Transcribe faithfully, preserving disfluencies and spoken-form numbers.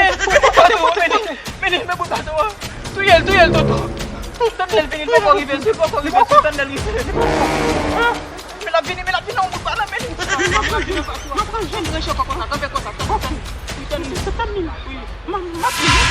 men, men bout bato, men, men, men bout bato. Touye l, touye l, tonton. Tann lè l vini, l poko rive, l poko rive, tann lè l rive. Men l ap vini, men l ap vini, yon bout bato, men. M ap pran jèn ranchè konsa, kanpe konsa, tann, tann. Tann, tann, tann, wi. M ap, m ap,